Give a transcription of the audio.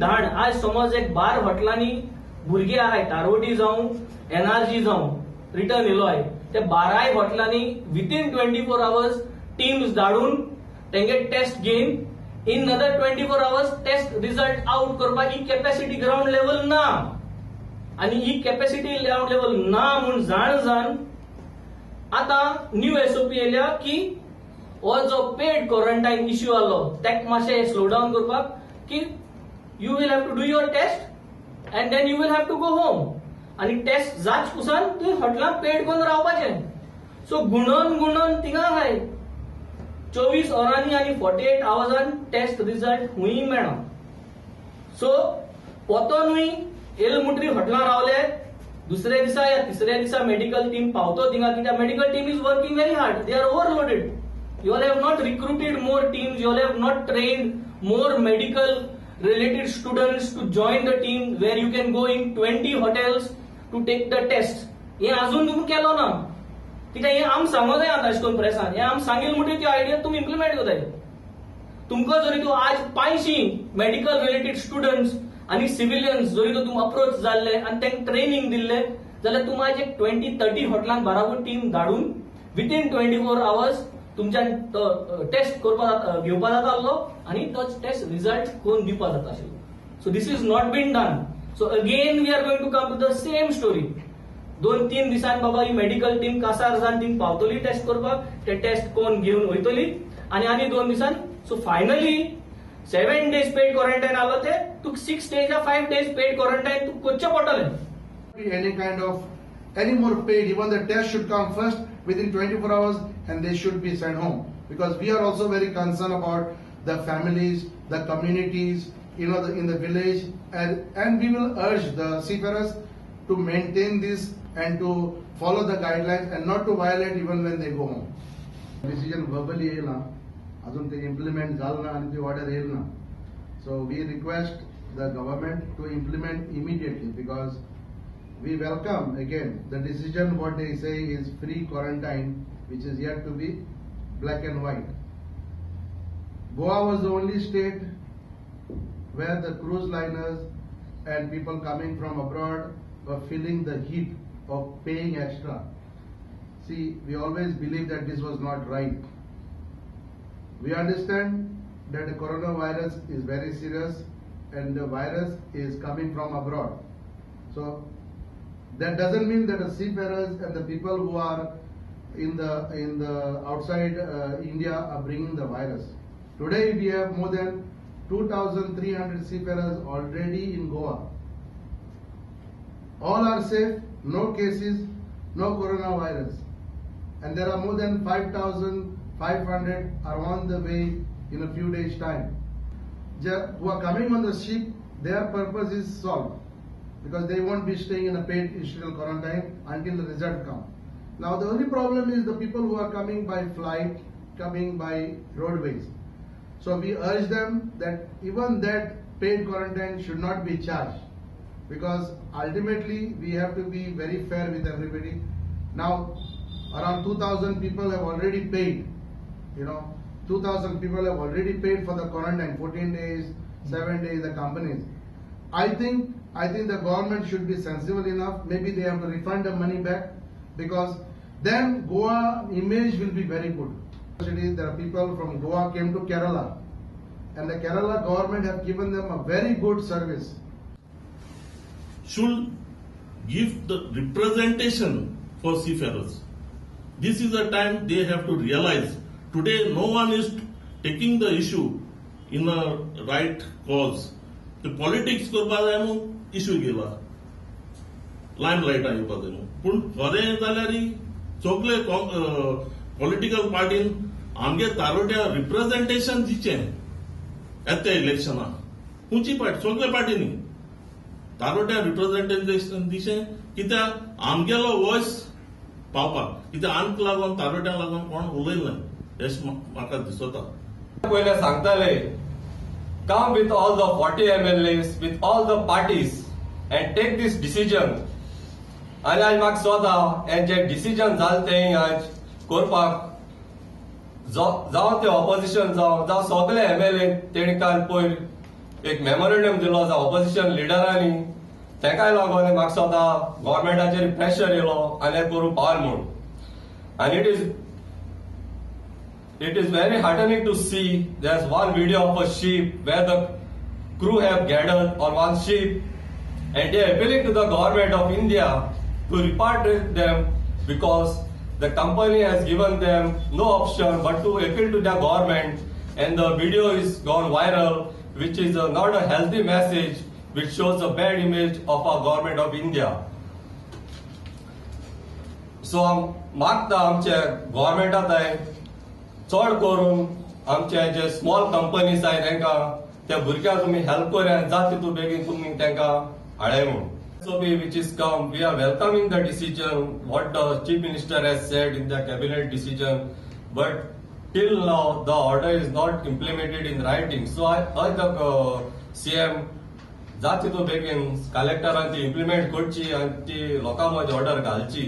धाड. आज समज एक बार हॉटलांनी भुरगे आहाय, तारवटी जावं, एनआरजी जावं, रिटर्न येयलो आहाय, ते बाराय हॉटलांनी within 24 hours teams धाडून तेंगे टेस्ट घेवन in another 24 hours test result out करपाक ही कॅपॅसिटी ग्राउंड लेवल ना. आणि ही कॅपॅसिटी ग्राउंड लेवल ना म्हूण जाण जाण आतां न्यू एसओपी येयल्या की हो जो पेड क्वॉरंटायन इश्यू आलो, तेका मातशें स्लो डावन करपाक की you will have to do your test and then you will have to go home. आणि टेस्ट जाच कुसान तुवें हॉटेलांत पेड करून रावपाचें. सो गुणोन गुणोन थिंगा आहाय, 24 वरांनी आनी 48 आवर्सान टेस्ट रिजल्ट हुंय मेळना. सो पोतोनूय येल मुटरी हॉटेलां रावले, दुसऱ्या दिसा या तिसऱ्या दिसा मेडिकल टीम पावतो थिंगा, कित्याक medical team is working very hard, they are overloaded. You all have not recruited more teams, you all have not trained more medical related students to join the team where you can go in 20 hotels to take the test. हे अजून तुमी केलो ना, कित्याक हे आम सांगो जाय आतां अशें करून प्रेसान हे आम सांगील म्हणटकीर ती आयडिया तुमी इम्प्लिमेंट करताय. तुमकां जरी तूं आज 500 मेडिकल रिलेटेड स्टुडंट्स आनी सिव्हिलियन्स जरी तर तुमी अप्रोच जाल्ले आनी तांकां ट्रेनिंग दिल्ले जाल्यार तुमी आयज एक 20-30 हॉटेलांक बराबर टीम धाडून विथीन 24 आवर्स तुमच्यान तो टेस्ट करपा घेवपा जाता आहलो आनी तो टेस्ट रिजल्ट करून दिवपा जाता आशिल्लो. So this is not been done. So again we are going to come to the same story. 2-3 दिसान बाबा ही मेडिकल टीम कासार जावन ती पावतली टेस्ट करपाक, ते टेस्ट कोण घेवन वयतली आनी आनी 2 दिसान. So finally 7 days paid quarantine आलो, ते तुका 6 डेज या 5 डेज पेड क्वॉरंटायन तुका करचें पडटलें. Any kind of any more paid, even the test should come first within 24 hours and they should be sent home, because we are also very concerned about the families, the communities in the village, and we will urge the seafarers to maintain this and to follow the guidelines and not to violate even when they go home. Decision verbally येईल ना, अजून ते implement झालं ना आणि ती order येईल ना. So we request the government to implement immediately, because we welcome again the decision. What they say is free quarantine, which is yet to be black and white. Goa was the only state where the cruise liners and people coming from abroad were feeling the heat of paying extra. See, we always believe that this was not right. We understand that the coronavirus is very serious and the virus is coming from abroad. So that doesn't mean that the seafarers and the people who are in the outside India are bringing the virus. Today we have more than 2,300 seafarers already in Goa. All are safe, no cases, no coronavirus. And there are more than 5,500 are on the way in a few days' time. Who are coming on the ship, their purpose is solved because they won't be staying in a paid institutional quarantine until the result come. Now the only problem is the people who are coming by flight, coming by roadways. So we urge them that even that paid quarantine should not be charged, because ultimately we have to be very fair with everybody. Now around 2000 people have already paid, 2000 people have already paid for the quarantine, 14 days, 7 days, the companies. I think the government should be sensible enough. Maybe they have to refund the money back, because then Goa image will be very good. There are people from Goa came to Kerala, and the Kerala government have given them a very good service. Should give the representation for seafarers. This is the time they have to realize. Today, no one is taking the issue in a right cause. The politics करपा जाय म्हणून issue गेला, लायम लायटान येवपा जाय म्हणून. पूण खरें जाल्यार सगळे पॉलिटिकल पार्टीन आमगे तारोट्या रिप्रेझेंटेशन दिचें येता त्या इलेक्शनाक. खंयची पार्टी, सगळे पार्टींनी तारोट्या रिप्रेझेंटेशन दिचें, कित्याक आमगेलो वॉयस पावपाक, कित्याक आमकां लागून, तारोट्यांक लागून कोण उलयना हें म्हाका दिसता. पयले सांगताले, come with all the 40 MLAs, with all the parties and take this decision. आनी आज म्हाका दिसता हें जे डिसिजन जालें तें आज करपाक जावं ते ऑपोजिशन जावं, जावं सगळे एमएलए, तेणी काल पयर एक मेमोरेंडम दिलो आसा ऑपोजिशन लिडरांनी. तेकाय लागून म्हाका दिसता गव्हर्मेंटाचेर प्रेशर येयलो आनी हें करूं पावल म्हूण. आनी it is very heartening to see there's one video of a ship where the crew have gathered on one ship and they are appealing to the government of India to repatriate them because the company has given them no option but to appeal to the government, and the video is gone viral, which is not a healthy message, which shows a bad image of our government of India. So मागता आमच्या गव्हर्मेंटा थंय, चड करून आमचे जे small companies आहाय तांकां, त्या भुरग्यांक तुमी हेल्प करया आनी जाता तितू बेगीन तुमी तांकां हाडय म्हूण. SOP which is come, we are welcoming the decision what the Chief Minister has said in the cabinet decision, but till now the order is not implemented in writing. So I urge the CM, जाता तितू बेगीन कलेक्टरान ती implement करची आनी ती लोकां मदीं order घालची.